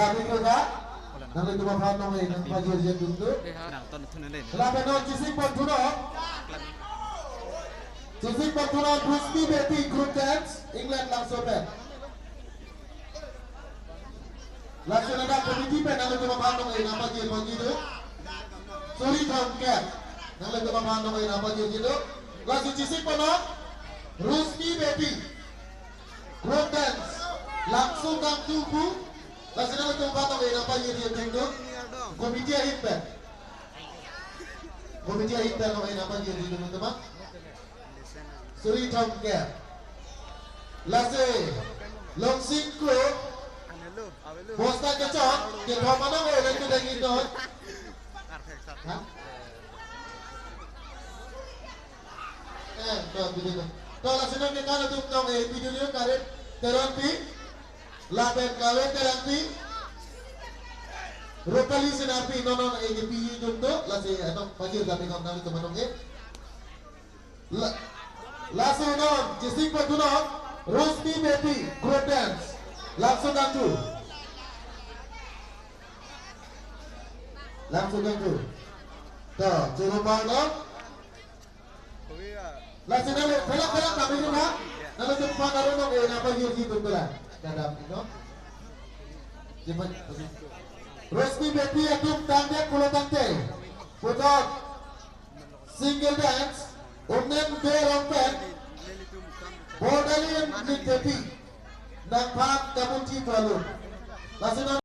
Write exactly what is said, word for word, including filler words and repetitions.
Hari kota, nanglitum aphan nong-e nangpajirji atum do. Nang ton thun den. Lapen non chesik pon thunon. Chesik pon thunon Rusmi Beti group dance, England Langso pen. Lasi ladak committee pen nanglitum aphan nong-e nangpajir ponji do. Suri Thomkep, nanglitum aphan nong-e nangpajirji do. Lasi chesik ponnon Rusmi Beti group dance, Langso Dangtu pu. Lasi nanglitum aphan nong-e nangpajirji atum do. Committee ahin pen. Committee ahin pen nong-e nangpajirji atum do ma. Suri Thomkep. Lasi Longsing Kro. Bosta kechok, kethom anong-e le kedeng inon. Ha? Eh, to, bidi to. To, lasi nangkekan atum nong-e, bidi nyo Karit Teronpi. Lapen Karit Terangpi. Rupali Senarpi, non non-e kepi atum do, lasi, eh, nangpajir kami nong nanglitum aphan nong-e. La, lasi non, chesik pon thunon, Rusmi Beti, group dance, Langso Dangtu. Langso Dangtu. To, churu pon non. Lasi nalo, phelak phelak kami ni ha. Nalo cepat nalo nong-e nangpajirji atum phelak. Kadam ino. Cepat. Rusmi Beti atum tangdet pulo tangte. Puthot. Single dance, Umnem Bey arong pen, Bordalin Lingthepi, nangphan kamunthi palu. Lasi non